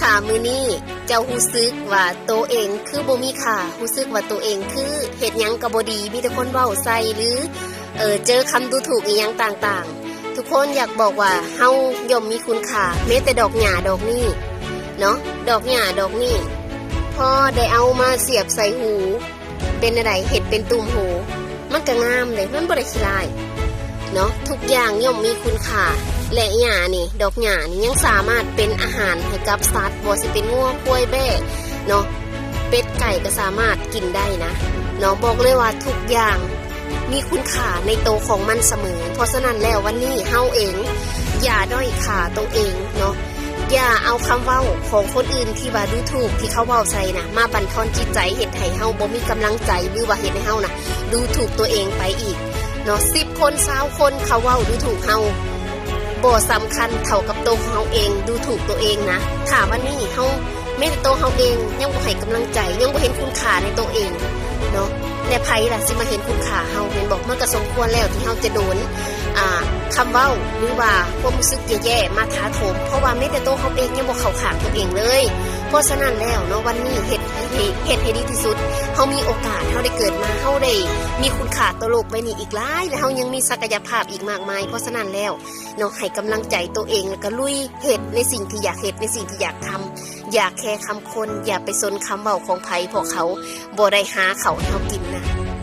ຖ້າມື້ນີ້ເຈົ້າຮູ້ສຶກວ່າໂຕເອງຄືບໍ່ມີຄ່າ, ຮູ້ສຶກວ່າໂຕເອງຄືເຮັດຫຍັງກໍບໍ່ດີ, ມີແຕ່ຄົນເວົ້າໃສ່ ຫຼື ເອີ ເຈີຄຳດູຖູກອີ່ຫຍັງຕ່າງໆ, ທຸກຄົນຢາກບອກວ່າເຮົາຍ່ອມມີຄຸນຄ່າ. ແມ້ແຕ່ດອກຫຍ້າດອກນີ້ເນາະ, ດອກຫຍ້າດອກນີ້ ພໍໄດ້ເອົາມາສຽບໃສ່ຫູ ເປັນແນວໃດ? ເຮັດເປັນຕຸ່ມຫູ ມັນກໍງາມເດ້, ມັນບໍ່ໄດ້ຂີ້ຮ້າຍເນາະ. ທຸກຢ່າງຍ່ອມມີຄຸນຄ່າ ແລະ ຫຍ້ານີ້ ດອກຫຍ້ານີ້ຍັງສາມາດເປັນອາຫານໃຫ້ກັບສັດ, ບໍ່ວ່າຊິເປັນງົວ, ຄວາຍ, ແບ້ເນາະ, ເປັດ, ໄກ່ ກໍສາມາດກິນໄດ້ນະເນາະ. ບອກເລີຍວ່າທຸກຢ່າງມີຄຸນຄ່າໃນໂຕຂອງມັນສະເໝີ. ເພາະສະນັ້ນແລ້ວ ວັນນີ້ເຮົາເອງຢ່າດ້ອຍຄ່າໂຕເອງເນາະ. ຢ່າເອົາຄຳເວົ້າຂອງຄົນອື່ນທີ່ວ່າດູຖູກ ທີ່ເຂົາເວົ້າໃສ່ນະ ມາບັນທອນຈິດໃຈ ເຮັດໃຫ້ເຮົາບໍ່ມີກຳລັງໃຈ ຫຼືວ່າເຮັດໃຫ້ເຮົານະດູຖູກຕົວເອງໄປອີກເນາະ. ສິບຄົນ ຊາວຄົນ ເຂົາເວົ້າດູຖູກເຮົາ ບໍ່ສຳຄັນເທົ່າກັບໂຕຂອງເຮົາເອງດູຖູກຕົວເອງນະ. ຖ້າວັນນີ້ເຮົາ ແມ້ແຕ່ໂຕເຮົາເອງຍັງບໍ່ໃຫ້ກຳລັງໃຈ, ຍັງບໍ່ເຫັນຄຸນຄ່າໃນໂຕເອງເນາະ, ແລະ ໃຜລະຊິມາເຫັນຄຸນຄ່າເຮົາ ແມ່ນບໍ່? ມັນກໍສົມຄວນແລ້ວທີ່ເຮົາຈະໂດນ ອ່າ ຄຳເວົ້າ ຫຼືວ່າຄວາມຮູ້ສຶກແຍ່ໆມາຖາໂຖມ, ເພາະວ່າແມ້ແຕ່ໂຕເຮົາເອງຍັງບໍ່ເຂົ້າຂ້າງຕົວເອງເລີຍ. ເພາະສະນັ້ນແລ້ວເນາະ ວັນນີ້ເຮັດ ເຮັດ ເຮັດໃຫ້ດີທີ່ສຸດ. ເຮົາມີໂອກາດ, ເຮົາໄດ້ເກີດມາ, ເຮົາໄດ້ມີຄຸນຄ່າຕໍ່ໂລກໃບນີ້ອີກຫຼາຍ, ແລະ ເຮົາຍັງມີສັກກະຍະພາບອີກມາກມາຍ. ເພາະສະນັ້ນແລ້ວເນາະ ໃຫ້ກຳລັງໃຈໂຕເອງ ແລ້ວກໍລຸຍເຮັດໃນສິ່ງທີ່ຢາກເຮັດ, ໃນສິ່ງທີ່ຢາກທຳ. ຢ່າແຄຄຳຄົນ, ຢ່າໄປສົນຄຳເວົ້າຂອງໃຜ, ເພາະເຂົາບໍ່ໄດ້ຫາເຂົ້າໃຫ້ເຮົາກິນ